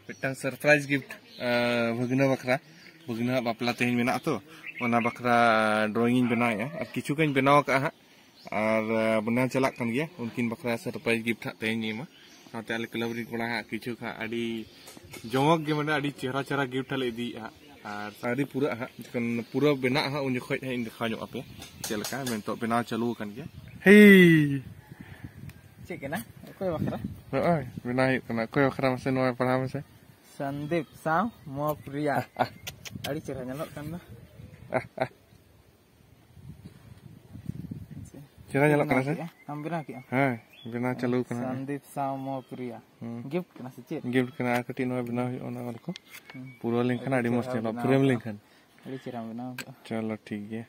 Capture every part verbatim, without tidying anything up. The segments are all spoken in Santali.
ᱢᱤᱫᱴᱟᱝ ᱥᱟᱨᱯᱨᱟᱭᱤᱡᱽ ᱜᱤᱯᱷᱴ ᱵᱷᱟᱹᱜᱽᱱᱟᱹ ᱵᱟᱠᱷᱨᱟ᱾ ᱵᱷᱟᱹᱜᱽᱱᱟᱹ ᱟᱜ ᱵᱟᱯᱞᱟ ᱛᱮᱦᱮᱧ ᱢᱮᱱᱟᱜᱼᱟ ᱛᱚ, ᱚᱱᱟ ᱵᱟᱠᱷᱨᱟ ᱰᱨᱚᱭᱤᱝ ᱤᱧ ᱵᱮᱱᱟᱣᱮᱫᱼᱟ᱾ ᱟᱨ ᱠᱤᱪᱷᱩ ᱜᱟᱱ ᱵᱮᱱᱟᱣ ᱟᱠᱟᱫᱼᱟ ᱦᱟᱸᱜ, ᱟᱨ ᱵᱮᱱᱟᱣ ᱪᱟᱞᱟᱜ ᱠᱟᱱ ᱜᱮᱭᱟ᱾ ᱩᱱᱠᱤᱱ ᱵᱟᱠᱷᱨᱟ ᱥᱟᱨᱯᱨᱟᱭᱤᱡᱽ ᱜᱤᱯᱷᱴ ᱦᱟᱸᱜ ᱛᱮᱦᱮᱧ ᱤᱧ ᱮᱢᱟ᱾ ᱥᱟᱶᱛᱮ ᱟᱞᱮ ᱠᱞᱟᱵᱽ ᱨᱮᱱ ᱠᱚᱲᱟ ᱦᱟᱸᱜ ᱠᱤᱪᱷᱩ ᱦᱟᱸᱜ ᱟᱹᱰᱤ ᱡᱚᱢᱚᱠ ᱜᱮ, ᱢᱟᱱᱮ ᱟᱹᱰᱤ ᱪᱮᱦᱨᱟ ᱪᱮᱦᱨᱟ ᱜᱤᱯᱷᱴ ᱦᱟᱸᱜ ᱞᱮ ᱤᱫᱤᱭᱮᱫᱼᱟ ᱦᱟᱸᱜ᱾ ᱟᱨ ᱟᱹᱣᱨᱤ ᱯᱩᱨᱟᱹᱜᱼᱟ ᱦᱟᱸᱜ, ᱡᱚᱠᱷᱚᱱ ᱯᱩᱨᱟᱹ ᱵᱮᱱᱟᱜᱼᱟ ᱦᱟᱸᱜ, ᱩᱱ ᱡᱚᱠᱷᱚᱡ ᱦᱟᱸᱜ ᱤᱧ ᱫᱮᱠᱷᱟᱣ ᱧᱚᱜ ᱟᱯᱮᱭᱟ ᱪᱮᱫ ᱞᱮᱠᱟ᱾ ᱱᱤᱛᱚᱜ ᱵᱮᱱᱟᱣ ᱪᱟᱹᱞᱩ ᱟᱠᱟᱱ ᱜᱮᱭᱟ᱾ ᱦᱮᱭ, ᱪᱮᱫ ᱠᱟᱱᱟ? ᱚᱠᱚᱭ ᱵᱟᱠᱷᱨᱟ? ᱱᱚᱜᱼᱚᱭ ᱵᱮᱱᱟᱣ ᱦᱩᱭᱩᱜ ᱠᱟᱱᱟ᱾ ᱚᱠᱚᱭ ᱵᱟᱠᱷᱨᱟ ᱢᱟᱥᱮ ᱱᱚᱣᱟ ᱯᱟᱲᱦᱟᱣ ᱢᱮᱥᱮ᱾ ᱥᱚᱱᱫᱤᱯ ᱥᱟᱶ ᱢᱚ ᱯᱨᱤᱭᱟ᱾ ᱟᱹᱰᱤ ᱪᱮᱦᱨᱟ ᱧᱮᱞᱚᱜ ᱠᱟᱱ ᱫᱚ᱾ ᱪᱮᱦᱨᱟ ᱧᱮᱞᱚᱜ ᱠᱟᱱᱟ ᱥᱮ? ᱟᱢ ᱵᱮᱱᱟᱣ ᱠᱮᱜᱼᱟᱢ? ᱦᱮᱸ, ᱵᱮᱱᱟᱣ ᱪᱟᱹᱞᱩ ᱠᱟᱱᱟ᱾ ᱥᱚᱱᱫᱤᱯ ᱥᱟᱶ ᱢᱚ ᱯᱨᱤᱭᱟ᱾ ᱦᱩᱸ᱾ ᱜᱤᱯᱷᱴ ᱠᱟᱱᱟ ᱥᱮ ᱪᱮᱫ? ᱜᱤᱯᱷᱴ ᱠᱟᱱᱟ, ᱟᱨ ᱠᱟᱹᱴᱤᱡ ᱱᱚᱣᱟ ᱵᱮᱱᱟᱣ ᱦᱩᱭᱩᱜᱼᱟ, ᱚᱱᱟ ᱚᱞ ᱠᱚ᱾ ᱦᱩᱸ᱾ ᱯᱩᱨᱟᱹ ᱞᱮᱱᱠᱷᱟᱱ ᱟᱹᱰᱤ ᱟᱹᱰᱤ ᱢᱚᱡᱽ ᱪᱮᱦᱨᱟ ᱧᱮᱞᱚᱜᱼᱟ, ᱵᱮᱱᱟᱣ ᱯᱷᱨᱮᱢ ᱠᱟᱜᱼᱟ᱾ ᱞᱮᱱᱠᱷᱟᱱ᱾ ᱟᱹᱰᱤ ᱪᱮᱦᱨᱟ ᱵᱮᱱᱟᱣ ᱠᱟᱜᱼᱟ᱾ ᱪᱚᱞᱚ, ᱴᱷᱤᱠ ᱜᱮᱭᱟ᱾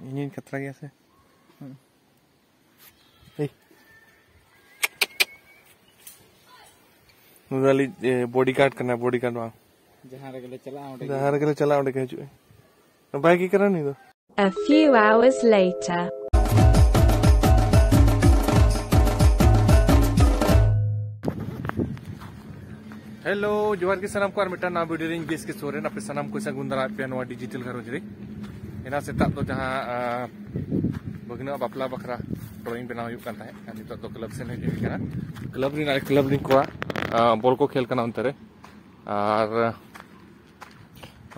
ᱤᱧᱤᱧ ᱠᱷᱟᱛᱨᱟ ᱜᱮᱭᱟ ᱥᱮ? ᱦᱩᱸ᱾ ᱮᱭ᱾ ᱱᱩᱭ ᱫᱚ ᱟᱞᱮ, ᱮ, ᱵᱚᱰᱤ ᱜᱟᱨᱰ ᱠᱟᱱᱟ, ᱵᱚᱰᱤ ᱜᱟᱨᱰ ᱵᱟᱝ᱾ ᱡᱟᱦᱟᱸ ᱨᱮᱜᱮ ᱞᱮ ᱪᱟᱞᱟᱜᱼᱟ, ᱚᱸᱰᱮ ᱜᱮ ᱡᱟᱦᱟᱸ ᱨᱮᱜᱮ ᱞᱮ ᱪᱟᱞᱟᱜᱼᱟ, ᱚᱸᱰᱮ ᱜᱮ ᱦᱤᱡᱩᱜᱼᱟᱭ᱾ ᱵᱟᱭ ᱜᱮ ᱠᱟᱱᱟ ᱱᱩᱭ ᱫᱚ᱾ A few hours later. Hello, ᱡᱚᱦᱟᱨ ᱜᱮ ᱥᱟᱱᱟᱢ ᱠᱚ, ᱟᱨ ᱢᱤᱫᱴᱟᱝ ᱱᱟᱣᱟ ᱵᱷᱤᱰᱤᱭᱳ ᱨᱮ ᱤᱧ ᱵᱤ ᱮᱥ ᱠᱮ ᱥᱚᱨᱮᱱ ᱟᱯᱮ ᱥᱟᱱᱟᱢ ᱠᱚ ᱥᱟᱹᱜᱩᱱ ᱫᱟᱨᱟᱢ ᱯᱮᱭᱟ ᱱᱚᱣᱟ ᱰᱤᱡᱤᱴᱟᱞ ᱜᱷᱟᱨᱚᱸᱡᱽ ᱨᱮ᱾ ᱮᱱᱟᱝ ᱥᱮᱛᱟᱜ ᱫᱚ ᱡᱟᱦᱟᱸ, ᱟ, ᱵᱷᱟᱹᱜᱽᱱᱟᱹ ᱟᱜ ᱵᱟᱯᱞᱟ ᱵᱟᱠᱷᱨᱟ ᱰᱨᱚᱭᱤᱝ ᱵᱮᱱᱟᱣ ᱦᱩᱭᱩᱜ ᱠᱟᱱ ᱛᱟᱦᱮᱸᱫ, ᱟᱨ ᱱᱤᱛᱚᱜ ᱫᱚ ᱠᱞᱟᱵᱽ ᱥᱮᱱ ᱦᱮᱡ ᱦᱩᱭ ᱠᱟᱱᱟ᱾ ᱠᱞᱟᱵᱽ ᱨᱮᱱ, ᱠᱞᱟᱵᱽ ᱨᱮᱱ ᱠᱚᱲᱟ, ᱟ, ᱵᱚᱞ ᱠᱚ ᱠᱷᱮᱞ ᱠᱟᱱᱟ ᱚᱱᱛᱮ ᱨᱮ, ᱟᱨ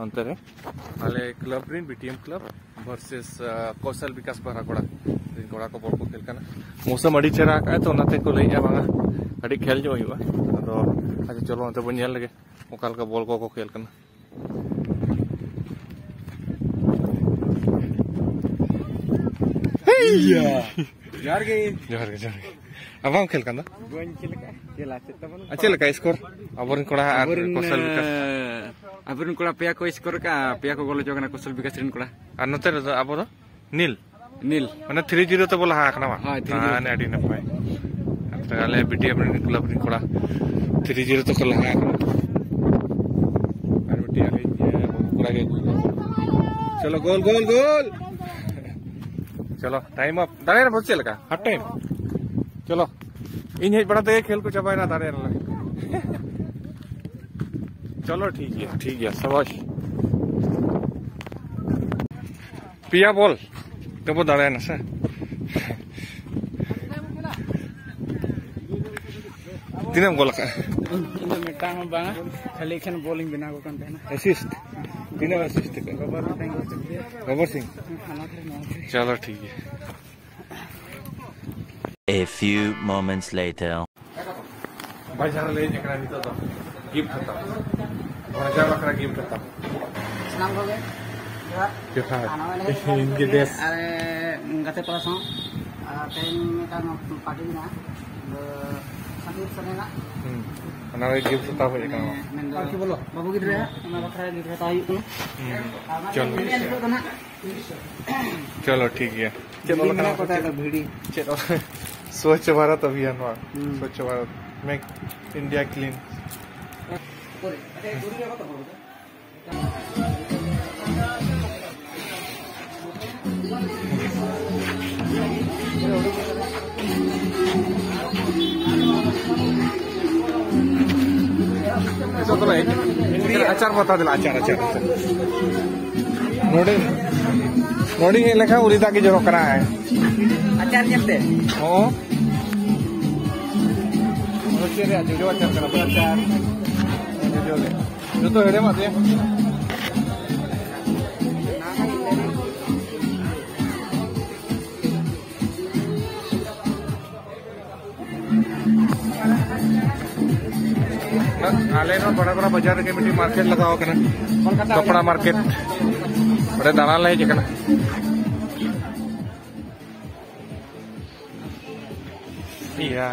ᱚᱱᱛᱮ ᱨᱮ ᱟᱞᱮ ᱠᱞᱟᱵᱽ ᱨᱮᱱ B T M club versus, ᱟ, ᱠᱚᱥᱟᱞ ᱵᱤᱠᱟᱥ ᱵᱟᱨᱟ ᱠᱚᱲᱟ ᱨᱮᱱ ᱠᱚᱲᱟ ᱠᱚ ᱵᱚᱞ ᱠᱚ ᱠᱷᱮᱞ ᱠᱟᱱᱟ᱾ ᱢᱳᱥᱩᱢ ᱟᱹᱰᱤ ᱪᱮᱦᱨᱟ ᱟᱠᱟᱫᱼᱟᱭ, ᱛᱚ ᱚᱱᱟᱛᱮ ᱠᱚ ᱞᱟᱹᱭᱮᱫᱼᱟ ᱵᱟᱝᱟ ᱟᱹᱰᱤ ᱠᱷᱮᱞ ᱧᱚᱜ ᱦᱩᱭᱩᱜᱼᱟ᱾ ᱟᱫᱚ ᱟᱪᱪᱷᱟ, ᱪᱚᱞᱚ ᱚᱱᱛᱮ ᱵᱚᱱ ᱧᱮᱞ ᱞᱮᱜᱮ ᱚᱠᱟ ᱞᱮᱠᱟ ᱵᱚᱞ ᱠᱚᱠᱚ ᱠᱷᱮᱞ ᱠᱟᱱᱟ᱾ ᱡᱚᱦᱟᱨ ᱜᱮ᱾ ᱡᱚᱦᱟᱨ ᱜᱮ, ᱡᱚᱦᱟᱨ ᱜᱮ᱾ ᱟᱨ ᱵᱟᱢ ᱠᱷᱮᱞ ᱠᱟᱱ ᱫᱚ? ᱵᱟᱹᱧ ᱠᱷᱮᱞ ᱠᱟᱜᱼᱟ᱾ ᱠᱷᱮᱞᱟ ᱪᱮᱫ ᱛᱟᱵᱚᱱ? ᱟᱨ ᱪᱮᱫ ᱞᱮᱠᱟ ᱥᱠᱳᱨ? ᱟᱵᱚᱨᱮᱱ ᱠᱚᱲᱟ ᱟᱨ ᱟᱵᱚᱨᱮᱱ, ᱠᱚᱥᱟᱞ ᱵᱤᱠᱟᱥ᱾ ᱟᱵᱚᱨᱮᱱ ᱠᱚᱲᱟ ᱯᱮᱭᱟ ᱠᱚ ᱥᱠᱳᱨ ᱠᱟᱜᱼᱟ, ᱯᱮᱭᱟ ᱠᱚ ᱜᱳᱞ ᱦᱚᱪᱚ ᱠᱟᱱᱟ ᱠᱚᱥᱟᱞ ᱵᱤᱠᱟᱥ ᱨᱮᱱ ᱠᱚᱲᱟ᱾ ᱟᱨ ᱱᱚᱛᱮ ᱨᱮᱫᱚ ᱟᱵᱚ ᱫᱚ ᱱᱤᱞ᱾ ᱱᱤᱞ᱾ ᱢᱟᱱᱮ ᱛᱷᱨᱤ ᱡᱤᱨᱳ ᱛᱮᱵᱚ ᱞᱟᱦᱟ ᱟᱠᱟᱱᱟ ᱵᱟᱝ? ᱦᱳᱭ, ᱛᱷᱨᱤ ᱡᱤᱨᱳ᱾ ᱦᱮᱸ, ᱟᱹᱰᱤ ᱱᱟᱯᱟᱭ᱾ ᱟᱨ ᱟᱞᱮ ᱵᱤ ᱴᱤ ᱮᱢ ᱨᱮᱱ ᱠᱞᱟᱵᱽ ᱨᱮᱱ ᱠᱚᱲᱟ ᱛᱷᱨᱤ ᱡᱤᱨᱳ ᱛᱮᱠᱚ ᱞᱟᱦᱟ ᱟᱠᱟᱱᱟ᱾ ᱟᱨ ᱢᱤᱫᱴᱤᱡ ᱟᱞᱮ, ᱤᱭᱟᱹ, ᱵᱟᱹᱵᱩ ᱠᱚᱲᱟ ᱜᱮ ᱟᱹᱜᱩᱭ ᱫᱟ᱾ ᱪᱚᱞᱚ, ᱜᱳᱞ, ᱜᱳᱞ, ᱜᱳᱞ᱾ ᱪᱚᱞᱚ, ᱴᱟᱭᱤᱢ ᱟᱯ᱾ ᱫᱟᱲᱮᱭᱟᱜᱼᱟ ᱵᱚᱞ ᱪᱮᱫ ᱞᱮᱠᱟ? ᱦᱟᱯ ᱴᱟᱭᱤᱢ᱾ ᱪᱚᱞᱚ᱾ ᱤᱧ ᱦᱮᱡ ᱵᱟᱲᱟ ᱛᱮᱜᱮ ᱠᱷᱮᱞ ᱠᱚ ᱪᱟᱵᱟᱭᱮᱱᱟ, ᱫᱟᱲᱮᱭᱟᱜᱼᱟ᱾ ᱪᱚᱞᱚ, ᱴᱷᱤᱠ ᱜᱮᱭᱟ, ᱴᱷᱤᱠ ᱜᱮᱭᱟ, ᱥᱟᱵᱟᱥ᱾ ᱯᱮᱭᱟ ᱵᱚᱞ ᱛᱮᱵᱚ ᱫᱟᱲᱮᱭᱮᱱᱟ ᱥᱮ᱾ ᱛᱤᱱᱟᱹᱜ ᱮᱢ ᱜᱚᱞ ᱟᱠᱟᱫᱼᱟ? ᱤᱧ ᱫᱚ ᱢᱤᱫᱴᱟᱝ ᱦᱚᱸ ᱵᱟᱝᱟ, ᱠᱷᱟᱹᱞᱤ ᱮᱠᱷᱮᱱ ᱵᱚᱞ ᱤᱧ ᱵᱮᱱᱟᱣ ᱠᱚ ᱠᱟᱱ ᱛᱟᱦᱮᱱᱟ᱾ ᱮᱥᱤᱥᱴ? ᱛᱤᱱᱟᱹᱜ ᱮᱥᱤᱥᱴ ᱟᱠᱟᱫᱼᱟ? ᱜᱚᱵᱚᱨ ᱢᱤᱫᱴᱟᱝ ᱜᱚᱞ ᱠᱮᱫ ᱜᱮᱭᱟ᱾ ᱜᱚᱵᱚᱨ ᱥᱤᱝ? ᱦᱟᱱᱟ ᱫᱷᱟᱨᱮ, ᱱᱚᱣᱟ ᱫᱷᱟᱨᱮ᱾ ᱪᱚᱞᱚ, ᱴᱷᱤᱠ ᱜᱮᱭᱟ᱾ A few moments later. ᱵᱟᱡᱟᱨ ᱞᱮ ᱦᱮᱡ ᱟᱠᱟᱱᱟ ᱱᱤᱛᱚᱜ ᱫᱚ ᱜᱤᱯᱷᱴ ᱦᱟᱛᱟᱣ᱾ ᱵᱷᱚᱡᱟ ᱵᱟᱠᱷᱨᱟ ᱜᱤᱯᱷᱴ ᱦᱟᱛᱟᱣ᱾ ᱥᱟᱱᱟᱢ ᱠᱚᱜᱮ ᱡᱚᱦᱟᱨ᱾ ᱡᱚᱦᱟᱨ᱾ ᱟᱨ ᱱᱚᱜᱼᱚᱭ ᱞᱮ ᱦᱮᱡ ᱟᱠᱟᱱᱟ ᱤᱧ ᱜᱮ ᱱᱤᱛᱚᱜ ᱵᱮᱥ᱾ ᱟᱨ ᱜᱟᱛᱮ ᱠᱚᱲᱟ ᱥᱟᱶ᱾ ᱟᱨ ᱛᱮᱦᱮᱧ ᱢᱤᱫᱴᱟᱝ ᱯᱟᱨᱴᱤ ᱢᱮᱱᱟᱜᱼᱟ᱾ ᱟᱫᱚ ᱥᱟᱱᱛᱤ ᱥᱚᱨᱮᱱᱟᱜ᱾ ᱦᱩᱸ᱾ ᱚᱱᱟ ᱞᱟᱹᱜᱤᱫ ᱜᱤᱯᱷᱴ ᱦᱟᱛᱟᱣ ᱦᱩᱭ ᱟᱠᱟᱱᱟ᱾ ᱢᱮᱱᱫᱚ ᱵᱟᱹᱵᱩ ᱜᱤᱫᱽᱨᱟᱹ ᱚᱱᱟ ᱵᱟᱠᱷᱨᱟ ᱜᱤᱯᱷᱴ ᱦᱟᱛᱟᱣ ᱦᱩᱭᱩᱜ ᱠᱟᱱᱟ᱾ ᱦᱩᱸ᱾ ᱟᱨ ᱚᱱᱟ ᱪᱚᱞᱚ᱾ ᱛᱮᱦᱮᱧ ᱦᱤᱞᱳᱜ ᱫᱚ ᱱᱟᱦᱟᱜ ᱪᱚᱞᱚ, ᱴᱷᱤᱠ ᱜᱮᱭᱟ᱾ ᱪᱮᱫ ᱚᱞ ᱵᱷᱤᱲᱤ ᱠᱟᱱᱟ? ᱢᱮᱱᱟᱜ ᱠᱚ ᱛᱟᱦᱮᱸ ᱫᱚ, ᱵᱷᱤᱲᱤ᱾ ᱪᱮᱫ ᱚᱞ? ᱥᱚᱪᱪᱷᱚ ᱵᱷᱟᱨᱚᱛ ᱚᱵᱷᱤᱭᱟᱱ ᱱᱚᱣᱟ᱾ ᱦᱩᱸ᱾ Swachh Bharat, make India clean. ᱱᱤᱛᱚᱜ ᱫᱚ ᱟᱪᱟᱨ ᱵᱟᱛᱟ ᱫᱮᱞᱟ, ᱟᱪᱟᱨ, ᱟᱪᱟᱨ, ᱟᱪᱟᱨ᱾ ᱱᱚᱰᱮ, ᱱᱚᱰᱮ ᱦᱮᱡ ᱞᱮᱱᱠᱷᱟᱱ ᱩᱞᱤ ᱫᱟᱜ ᱜᱮ ᱡᱚᱨᱚᱜ ᱠᱟᱱᱟ᱾ ᱟᱪᱟᱨ ᱧᱮᱞᱛᱮ? ᱦᱚᱸ᱾ ᱚᱱᱟ ᱪᱮᱫ ᱨᱮᱭᱟᱜ ᱡᱚᱡᱚ ᱟᱪᱟᱨ ᱠᱟᱱᱟ? ᱟᱪᱟᱨ᱾ ᱡᱚᱡᱚ ᱜᱮ᱾ ᱡᱚᱛᱚ ᱦᱮᱲᱮᱢᱟᱜ ᱛᱮ᱾ ᱟᱞᱮ ᱱᱚᱣᱟ ᱵᱟᱲᱟᱜᱚᱲᱟ ᱵᱟᱡᱟᱨ ᱨᱮᱜᱮ ᱢᱤᱫᱴᱤᱡ ᱢᱟᱨᱠᱮᱴ ᱞᱟᱜᱟᱣ ᱟᱠᱟᱱᱟ, ᱠᱟᱯᱲᱟ ᱢᱟᱨᱠᱮᱴ᱾ ᱚᱸᱰᱮ ᱫᱟᱬᱟᱱ ᱞᱮ ᱦᱮᱡ ᱟᱠᱟᱱᱟ᱾ ᱤᱭᱟ,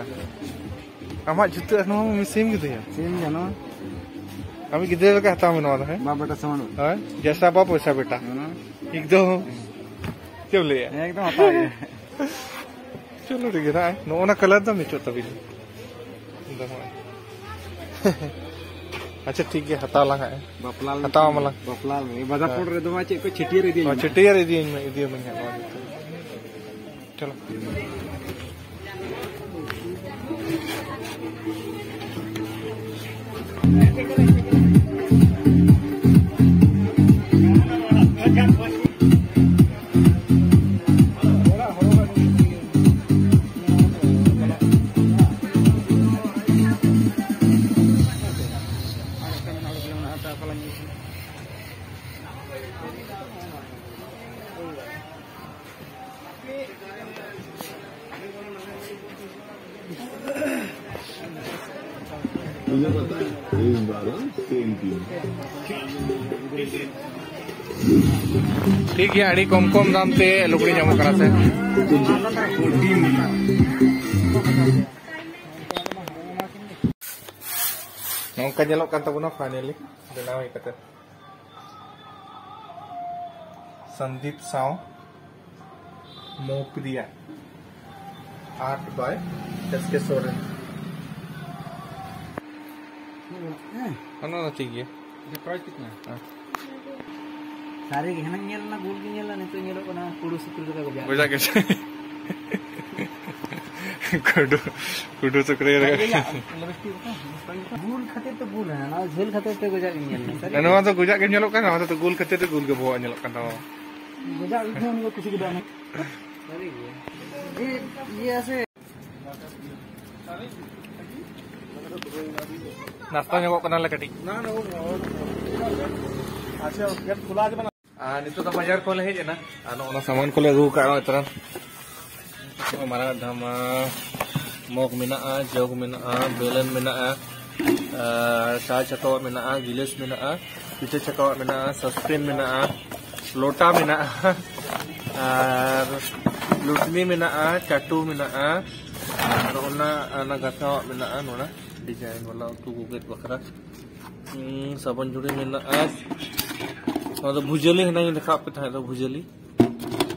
ᱟᱢᱟᱜ ᱡᱩᱛᱟᱹ ᱟᱨ ᱱᱚᱣᱟ ᱢᱟ ᱥᱮᱢ ᱜᱮ ᱛᱟᱭᱟ᱾ ᱥᱮᱢ ᱜᱮ ᱱᱚᱣᱟ᱾ ᱟᱢᱤᱡ ᱜᱤᱫᱽᱨᱟᱹ ᱞᱮᱠᱟ ᱦᱟᱛᱟᱣ ᱢᱮ ᱱᱚᱣᱟ ᱫᱚ, ᱦᱮᱸ? ᱵᱟᱯ ᱵᱮᱴᱟ ᱥᱚᱢᱟᱱ᱾ ᱦᱳᱭ, ᱡᱮᱥᱟ ᱵᱟᱯ ᱣᱮᱥᱟ ᱵᱮᱴᱟ᱾ ᱦᱮᱸ᱾ ᱮᱠᱫᱚᱢ᱾ ᱪᱮᱫ ᱮᱢ ᱞᱟᱹᱭᱟ? ᱦᱮᱸ, ᱮᱠᱫᱚᱢ ᱦᱟᱛᱟᱣ ᱜᱮ᱾ ᱪᱚᱞᱚ, ᱴᱷᱤᱠ ᱜᱮᱭᱟ, ᱱᱚᱜᱼᱚ ᱱᱟ ᱠᱟᱞᱟᱨ ᱫᱚ ᱢᱤᱪᱚᱜ ᱛᱟᱵᱤᱱ᱾ ᱟᱪᱪᱷᱟ, ᱴᱷᱤᱠ ᱜᱮᱭᱟ, ᱦᱟᱛᱟᱣ ᱞᱟᱝ ᱦᱟᱸᱜ᱾ ᱵᱟᱯᱞᱟ ᱞᱮᱱᱠᱷᱟᱱ ᱦᱟᱛᱟᱣ ᱟᱢᱟᱞᱟᱝ᱾ ᱵᱟᱯᱞᱟ ᱞᱮᱱᱠᱷᱟᱱ᱾ ᱵᱟᱡᱟᱨ ᱦᱮᱸ᱾ ᱯᱚᱨ ᱨᱮᱫᱚ ᱢᱟ ᱪᱮᱫ ᱠᱚ ᱪᱷᱟᱹᱴᱭᱟᱹᱨ ᱤᱫᱤᱭᱟᱹᱧ ᱦᱳᱭ, ᱢᱮ᱾ ᱪᱷᱟᱹᱴᱭᱟᱹᱨ ᱤᱫᱤᱭᱟᱹᱧ ᱢᱮ, ᱤᱫᱤᱭᱟᱹᱢᱟᱹᱧ ᱦᱟᱸᱜ ᱱᱚᱣᱟ ᱡᱚᱛᱚ᱾ ᱪᱚᱞᱚ᱾ ᱴᱷᱤᱠ ᱜᱮᱭᱟ, ᱟᱹᱰᱤ ᱠᱚᱢ ᱠᱚᱢ ᱫᱟᱢ ᱛᱮ ᱞᱩᱜᱽᱲᱤ ᱧᱟᱢᱚᱜ ᱠᱟᱱᱟ ᱥᱮ᱾ ᱱᱚᱝᱠᱟ ᱧᱮᱞᱚᱜ ᱠᱟᱱ ᱛᱟᱵᱚᱱᱟ finally ᱵᱮᱱᱟᱣ ᱦᱩᱭ ᱠᱟᱛᱮ᱾ ᱥᱚᱱᱫᱤᱯ ᱥᱟᱶ ᱢᱳᱯᱨᱤᱭᱟ, art by S K Soren. ᱦᱮᱸ᱾ ᱚᱱᱟ ᱫᱚ ᱴᱷᱤᱠ ᱜᱮᱭᱟ᱾ ᱥᱟᱹᱨᱤ ᱜᱮ ᱦᱟᱱᱟᱧ ᱧᱮᱞ ᱞᱮᱱᱟ, ᱜᱳᱞ ᱜᱮ ᱧᱮᱞ ᱞᱮᱱᱟ, ᱱᱤᱛᱚᱜ ᱧᱮᱞᱚᱜ ᱠᱟᱱᱟ ᱠᱩᱲᱩ ᱥᱩᱠᱨᱤ ᱞᱮᱠᱟ ᱜᱚᱡᱟᱜ᱾ ᱜᱚᱡᱟᱜ ᱜᱮ᱾ ᱠᱩᱰᱩ, ᱠᱩᱰᱩ ᱥᱩᱠᱨᱤ ᱞᱮᱠᱟ᱾ ᱜᱳᱞ ᱠᱷᱟᱹᱛᱤᱨ ᱛᱮ ᱜᱳᱞ ᱦᱮᱸ, ᱱᱚᱣᱟ ᱡᱷᱟᱹᱞ ᱠᱷᱟᱹᱛᱤᱨ ᱛᱮ ᱜᱚᱡᱟᱜ ᱜᱮ ᱧᱮᱞ ᱞᱮᱱᱟ, ᱥᱟᱹᱨᱤ ᱜᱮ᱾ ᱱᱚᱣᱟ ᱫᱚ ᱜᱚᱡᱟᱜ ᱜᱮ ᱧᱮᱞᱚᱜ ᱠᱟᱱᱟ, ᱱᱚᱣᱟ ᱫᱚ ᱜᱳᱞ ᱠᱷᱟᱹᱛᱤᱨ ᱛᱮ ᱜᱳᱞ ᱜᱮ ᱵᱚᱦᱚᱜ ᱧᱮᱞᱚᱜ ᱠᱟᱱ ᱛᱟᱢᱟ᱾ ᱜᱚᱡᱟᱜ ᱜᱮ ᱩᱱᱤ ᱫᱚ ᱠᱩᱥᱤ ᱠᱮᱫᱟ ᱚᱱᱟ᱾ ᱥᱟᱹᱨᱤ ᱜᱮ᱾ ᱤᱭᱟᱹ ᱥᱮ᱾ ᱱᱟᱥᱛᱟ ᱧᱚᱜᱚᱜ ᱠᱟᱱᱟᱞᱮ ᱠᱟᱹᱴᱤᱡ᱾ ᱟᱪᱪᱷᱟ, ᱜᱮᱴ ᱠᱷᱩᱞᱟ ᱜᱮ ᱢᱮᱱᱟᱜᱼᱟ᱾ ᱟᱨ ᱱᱤᱛᱚᱜ ᱫᱚ ᱵᱟᱡᱟᱨ ᱠᱷᱚᱱ ᱞᱮ ᱦᱮᱡ ᱮᱱᱟ᱾ ᱟᱨ ᱱᱚᱜᱼᱚ ᱱᱟ ᱥᱟᱢᱟᱱ ᱠᱚᱞᱮ ᱟᱹᱜᱩ ᱠᱟᱜᱼᱟ ᱱᱚᱜᱼᱚᱭ ᱛᱚᱨᱟ᱾ ᱢᱟᱨᱟᱝ ᱫᱷᱟᱢᱟ ᱢᱚᱜᱽ ᱢᱮᱱᱟᱜᱼᱟ, ᱡᱚᱜᱽ ᱢᱮᱱᱟᱜᱼᱟ, ᱵᱮᱞᱮᱱ ᱢᱮᱱᱟᱜᱼᱟ, ᱟᱨ ᱪᱟ ᱪᱷᱟᱠᱟᱣᱟᱜ ᱢᱮᱱᱟᱜᱼᱟ, ᱜᱤᱞᱟᱹᱥ ᱢᱮᱱᱟᱜᱼᱟ, ᱯᱤᱴᱷᱟᱹ ᱪᱷᱟᱠᱟᱣᱟᱜ ᱢᱮᱱᱟᱜᱼᱟ, ᱥᱚᱥᱯᱮᱱ ᱢᱮᱱᱟᱜᱼᱟ, ᱞᱚᱴᱟ ᱢᱮᱱᱟᱜᱼᱟ, ᱟᱨ ᱞᱩᱴᱱᱤ ᱢᱮᱱᱟᱜᱼᱟ, ᱪᱟᱴᱩ ᱢᱮᱱᱟᱜᱼᱟ, ᱟᱨ ᱚᱱᱟ, ᱚᱱᱟ ᱜᱟᱥᱟᱣᱟᱜ ᱢᱮᱱᱟᱜᱼᱟ, ᱱᱚᱰᱮ ᱰᱤᱡᱟᱭᱤᱱ ᱵᱟᱞᱟ ᱩᱛᱩ ᱠᱚ ᱜᱮᱫ ᱵᱟᱠᱷᱨᱟ᱾ ᱦᱩᱸ, ᱥᱟᱵᱚᱱ ᱡᱷᱩᱲᱤ ᱢᱮᱱᱟᱜᱼᱟ᱾ ᱱᱚᱣᱟ ᱫᱚ ᱵᱷᱩᱡᱟᱹᱞᱤ, ᱦᱮᱱᱟᱝ ᱤᱧ ᱫᱮᱠᱷᱟᱣᱟᱫ ᱯᱮ ᱛᱟᱦᱮᱸᱫ ᱫᱚ ᱵᱷᱩᱡᱟᱹᱞᱤ᱾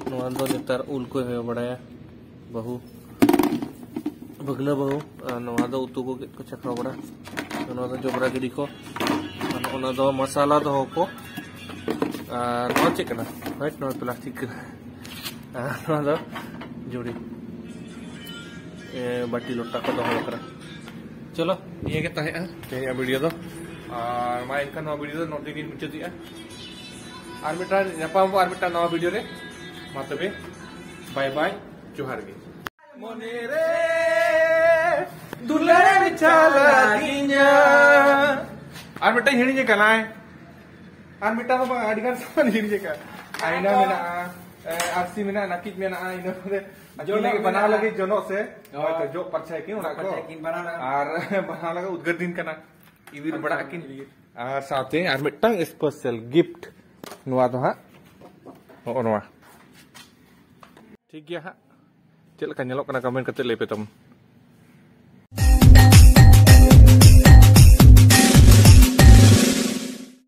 ᱱᱚᱣᱟ ᱫᱚ ᱱᱮᱛᱟᱨ ᱩᱞ ᱠᱚᱭ ᱦᱚᱭᱚ ᱵᱟᱲᱟᱭᱟ ᱵᱟᱹᱦᱩ᱾ ᱵᱷᱟᱹᱜᱽᱱᱟᱹ ᱵᱟᱹᱦᱩ᱾ ᱟᱨ ᱱᱚᱣᱟ ᱫᱚ ᱩᱛᱩ ᱠᱚ ᱜᱮᱫ ᱠᱚ ᱪᱷᱟᱠᱟᱣ ᱵᱟᱲᱟ᱾ ᱱᱚᱣᱟ ᱫᱚ ᱡᱚᱵᱽᱨᱟ ᱜᱤᱰᱤ ᱠᱚ᱾ ᱟᱨ ᱱᱚᱜᱼᱚ ᱱᱚᱣᱟ ᱫᱚ ᱢᱟᱥᱟᱞᱟ ᱫᱚᱦᱚ ᱠᱚ᱾ ᱟᱨ ᱱᱚᱣᱟ ᱪᱮᱫ ᱠᱟᱱᱟ? ᱦᱳᱭ, ᱱᱚᱣᱟ ᱯᱞᱟᱥᱴᱤᱠ ᱠᱟᱱᱟ᱾ ᱟᱨ ᱱᱚᱣᱟ ᱫᱚ ᱡᱷᱩᱲᱤ᱾ ᱮ, ᱵᱟᱹᱴᱤ ᱞᱚᱴᱟ ᱠᱚ ᱫᱚᱦᱚ ᱵᱟᱠᱷᱨᱟ᱾ ᱪᱚᱞᱚ, ᱱᱤᱭᱟᱹ ᱜᱮ ᱛᱟᱦᱮᱸᱜᱼᱟ ᱛᱮᱦᱮᱧᱟᱜ ᱵᱷᱤᱰᱤᱭᱳ ᱫᱚ᱾ ᱟᱨ ᱢᱟ ᱮᱱᱠᱷᱟᱱ ᱱᱚᱣᱟ ᱵᱷᱤᱰᱤᱭᱳ ᱫᱚ ᱱᱚᱰᱮ ᱜᱤᱧ ᱢᱩᱪᱟᱹᱫᱮᱜᱼᱟ᱾ ᱟᱨ ᱢᱤᱫᱴᱟᱝ ᱧᱟᱯᱟᱢ ᱟᱵᱚ ᱟᱨ ᱢᱤᱫᱴᱟᱝ ᱱᱟᱣᱟ ᱵᱷᱤᱰᱤᱭᱳ ᱨᱮ᱾ ᱢᱟ ᱛᱚᱵᱮ, ᱵᱟᱭ ᱵᱟᱭ, ᱡᱚᱦᱟᱨ ᱜᱮ᱾ ᱢᱚᱱᱮ ᱨᱮ ᱫᱩᱞᱟᱹᱲ ᱪᱟᱞᱟᱜᱤᱧᱟ᱾ ᱟᱨ ᱢᱤᱫᱴᱟᱝ ᱦᱤᱲᱤᱧ ᱟᱠᱟᱱᱟᱭ᱾ ᱟᱨ ᱢᱤᱫᱴᱟᱝ ᱫᱚ ᱵᱟᱝ, ᱟᱹᱰᱤ ᱜᱟᱱ ᱥᱟᱢᱟᱱ ᱦᱤᱲᱤᱧ ᱟᱠᱟᱫ᱾ ᱟᱭᱱᱟ ᱢᱮᱱᱟᱜᱼᱟ, ᱮ, ᱟᱨᱥᱤ ᱢᱮᱱᱟᱜᱼᱟ, ᱱᱟᱹᱠᱤᱡ ᱢᱮᱱᱟᱜᱼᱟ, ᱤᱱᱟᱹ ᱯᱚᱨᱮ ᱟᱹᱠᱤᱱ ᱡᱚᱱᱚᱜ ᱞᱟᱹᱜᱤᱫ ᱵᱟᱱᱟᱣ ᱢᱮᱱᱟᱜᱼᱟ᱾ ᱞᱟᱹᱜᱤᱫ ᱡᱚᱱᱚᱜ ᱥᱮ ᱦᱳᱭ᱾ ᱦᱳᱭᱛᱳ ᱡᱚᱜ ᱯᱟᱨᱪᱟᱭᱟᱠᱤᱱ ᱚᱲᱟᱜ ᱠᱚ᱾ ᱯᱟᱨᱪᱟᱭᱟᱠᱤᱱ ᱵᱟᱱᱟᱣ ᱞᱟᱜᱟᱜᱼᱟ᱾ ᱟᱨ ᱵᱟᱱᱟᱣ ᱞᱟᱜᱟᱜ ᱩᱫᱽᱜᱟᱹᱨ ᱫᱤᱱ ᱠᱟᱱᱟ, ᱤᱣᱤᱨ ᱵᱟᱲᱟᱜ ᱟᱹᱠᱤᱱ᱾ ᱟᱨ ᱥᱟᱶᱛᱮ ᱟᱨ ᱢᱤᱫᱴᱟᱝ ᱥᱯᱮᱥᱟᱞ ᱜᱤᱯᱷᱴ, ᱱᱚᱣᱟ ᱫᱚ ᱦᱟᱸᱜ ᱱᱚᱜᱼᱚ ᱱᱚᱣᱟ᱾ ᱴᱷᱤᱠ ᱜᱮᱭᱟ ᱦᱟᱸᱜ, ᱪᱮᱫ ᱞᱮᱠᱟ ᱧᱮᱞᱚᱜ ᱠᱟᱱᱟ ᱠᱚᱢᱮᱱᱴ ᱠᱟᱛᱮ ᱞᱟᱹᱭ ᱯᱮ ᱛᱟᱵᱚᱱ᱾